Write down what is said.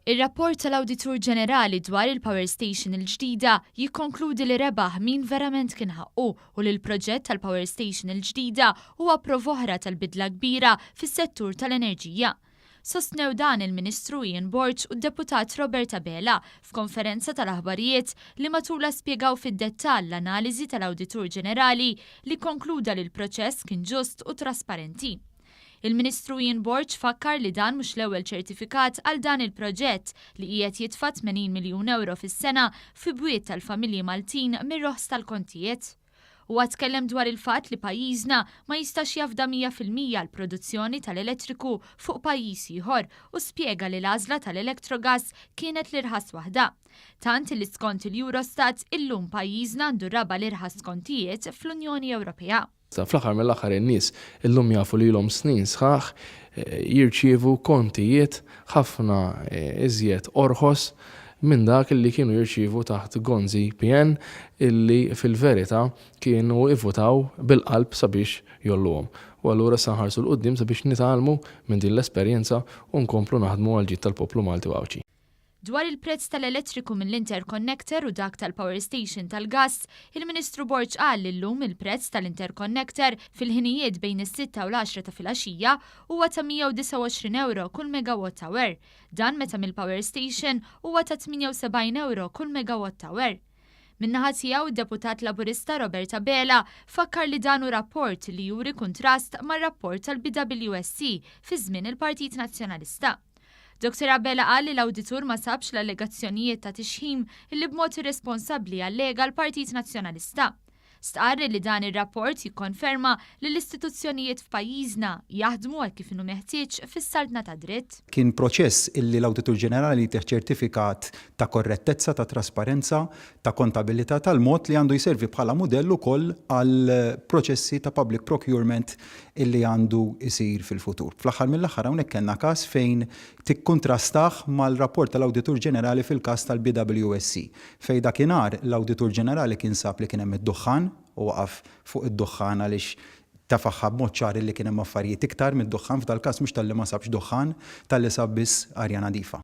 Ir-rapport tal-Awditur Ġenerali dwar il-Power Station il-ġdida jikkonkludi li rebaħ min verament kien ħaqqu u li l-proġett tal-Power Station il-ġdida huwa prova oħra tal-bidla kbira fis-settur tal-enerġija. Sostnew dan il-Ministru Ian Borg u d-Deputat Robert Abela f'konferenza tal-aħbarijiet li matulha spjegaw fid-dettall l-analiżi tal-Awditur Ġenerali li kkonkluda li l-proċess kien ġust u trasparenti. Il-Ministru Ian Borg fakkar li dan mhux l-ewwel ċertifikat għal dan il-proġett li qiegħed jitfa' 80 miljun ewro fis-sena fi bwiet tal-familji Maltin mir-roħs tal-kontijiet. Huwa tkellem dwar il-fatt li pajjiżna ma jistax jafda 100% l-produzzjoni tal-elettriku fuq pajjiż ieħor u spjega li l-għażla tal-Electrogas kienet l-irħas waħda. Tant li skont il-Eurostat illum pajjiżna għandu r-raba' l-irħas kontijiet fl-Unjoni Ewropea. Fl-aħħar mill-aħħar in-nies illum jafu li ilhom snin sħaħ jirċievu kontijiet ħafna iżjed orħos minn dak li kienu jirċievu taħt Gonzi PN illi fil-verità kienu ivvutaw bil-qalb sabiex jgħolluhom. U allura issa nħarsu 'l quddiem sabiex nitgħallmu minn din l-esperjenza u nkomplu naħdmu għall-ġid tal-poplu Malti u Għawdxi. Dwar il-prezz tal-elettriku mill-interconnector u dak tal-power station tal-gass, il-Ministru Borg qal li llum il-prezz tal-interconnector fil-ħinijiet bejn is-sitta u l-għaxra ta' filgħaxija huwa ta' 129 ewro kull megawatt hour. Dan meta mill-power station huwa ta' 78 ewro kull megawatt hour. Min-naħa tiegħu, id-Deputat Laburista Robert Abela fakkar li dan hu rapport li juri kuntrast mar-rapport tal-BWSC fi żmien il-Partit Nazzjonalista. Dottor Abela qal li l-awditur ma sabx l-allegazzjonijiet ta' tixħim li b'mod irresponsabbli allega l-Partit Nazzjonalista. Stqarr li dan ir-rapport jikkonferma li l-istituzzjonijiet f'pajjiżna jaħdmu hekk kif inhu meħtieġ fis-saltna tad-dritt. Kien proċess illi l-Awditur Ġenerali jtih ċertifikat ta' korrettezza, ta' trasparenza, ta' kontabilità tal-mod li għandu jservi bħala mudell ukoll għal proċessi ta' public procurement illi għandu jsir fil-futur. Fl-aħħar mill-aħħar hawnhekk kellna każ fejn tikkuntrastah mal-rapport tal-Awditur Ġenerali fil-każ tal-BWSC, fejn dakinhar l-Awditur Ġenerali kien sab li kien hemm id-duħħan u waqaf fuq id-duħħan għaliex tefagħha b'mod ċar illi kien hemm affarijiet iktar mid-duħħan, f'dal-każ mhux talli ma sabx duħħan, talli sab biss arja nadifa.